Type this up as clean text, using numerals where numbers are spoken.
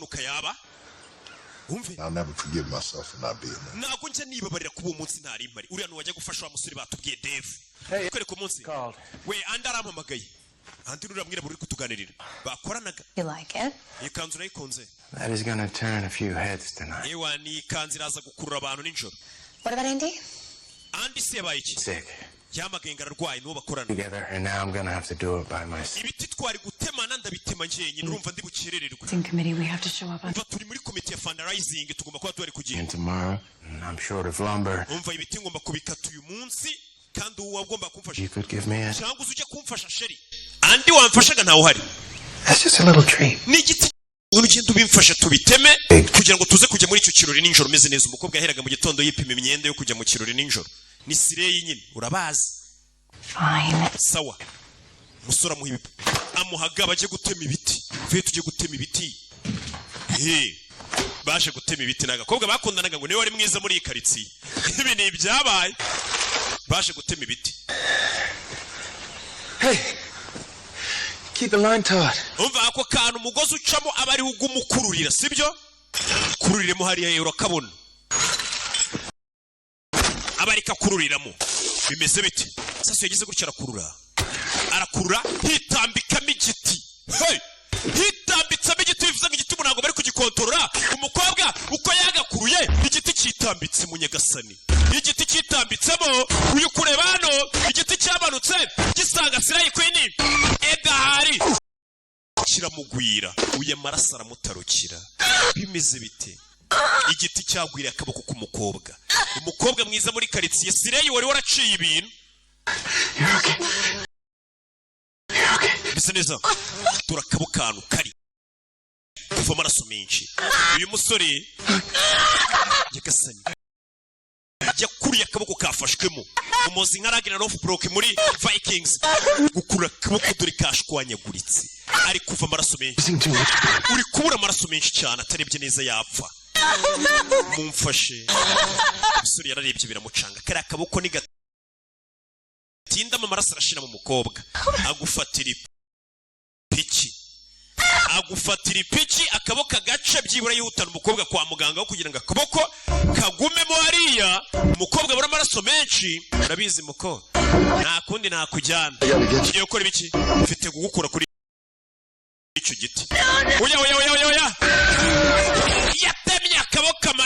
impanuka yaba, wumve. I'll never forgive myself for not being there. Ntabwo njya nibabarira kuba uwo munsi ntari mpari. Uriya wajya gufasha wa musore batubwiye, Dave. Kwereka umunsi we. Andi arampamagaye, andi uriya mwirabura uri kutuganirira bakoranaga. You like it? Iyi kanzu urayikunze? That is gonna turn a few heads tonight. Ewa, ni ikanzu iraza gukurura abantu nijoro. What about Andy? Andi se yabaye iki? Sick. Yamagaye ngo ararwaye, n'uwo bakorana. Together, and now I'm gonna have to do it by myself. Ibiti twari gutemana ndabitema njyenyine, urumva ndi bukerererwe. In committee, we have to show up on. Umva, turi muri komite ya fundraising, tugomba kuba tuhari ku gihe. And tomorrow, and I'm short of lumber. Umva, ibiti ngomba kubikata uyu munsi, kandi uwo wagomba kumfasha. You could give me a. Cyangwa uze ujye kumfasha, chéri. Andi wamfashaga ntawe uhari. That's just a little treat. Ni igiti, ugenda ubimfasha tubiteme kugira ngo tuze kujya muri icyo kirori nijoro umeze neza. Umukobwa yaheraga mu gitondo yipima imyenda yo kujya mu kirori nijoro. Ni slay nyine, urabazi. Fine. Sawa. Umusore amuha amuhaga bajye gutema ibiti. Vuye tujye gutema ibiti. He, baje gutema ibiti. Ni agakobwa bakundanaga, ngo niwe wari mwiza muri iyi karitsiye. Ibi ni ibyabaye, baje gutema ibiti. Hey, keep the line taut. Umva, ako kantu umugozi ucamo aba ariwo uguma ukururira, sibyo? Kururiremo hariya yewe, urakabona, aba ariko akururiramo. Bimeze bite sasa? Yagize gutya arakurura, arakurura, hitambikamo igiti. Hey! Hitambitsemo igiti, bivuze ngo igiti ubu ntabwo bari kugikontorora. Umukobwa uko yagakuruye, igiti cyitambitse mu nyagasani, igiti cyitambitsemo. Uyu kureba hano, igiti cyamanutse gisanga slay queen edahari, kiramugwira. Uyu amaraso aramutarukira. Bimeze bite? Igiti cyagwiriye akaboko k'umukobwa, umukobwa mwiza muri karitsiye, slay wari waraciye ibintu. You're okay. You're okay. Bisa neza. Dore akaboko kantu kari kuva amaraso menshi. Uyu musore, nyagasani, yakuriye akaboko kafashwemo. Umuzi nka Ragnar Lothbrok muri Vikings, gukurura akaboko. Dore kashwanyaguritse, ari kuva amaraso menshi. Losing too much blood. Uri kubura amaraso menshi cyane, atarebye neza yapfa, mumfashe. Umusore yararebye biramucanga. Kariya akaboko ni gatindamo amaraso arashira mu mukobwa. Agufatira ipiki, agufatira ipiki, akaboko agace. Byibura yihutana umukobwa kwa muganga aho kugira ngo akaboko kagumemo hariya, umukobwa abura amaraso menshi. Urabizi muko, nta kundi nakujyana. Ugiye gukora ibiki? Mfite kugukura kuri icyo giti. Oya, oya, oya, oya, oya! Yatemye akaboko amaraso.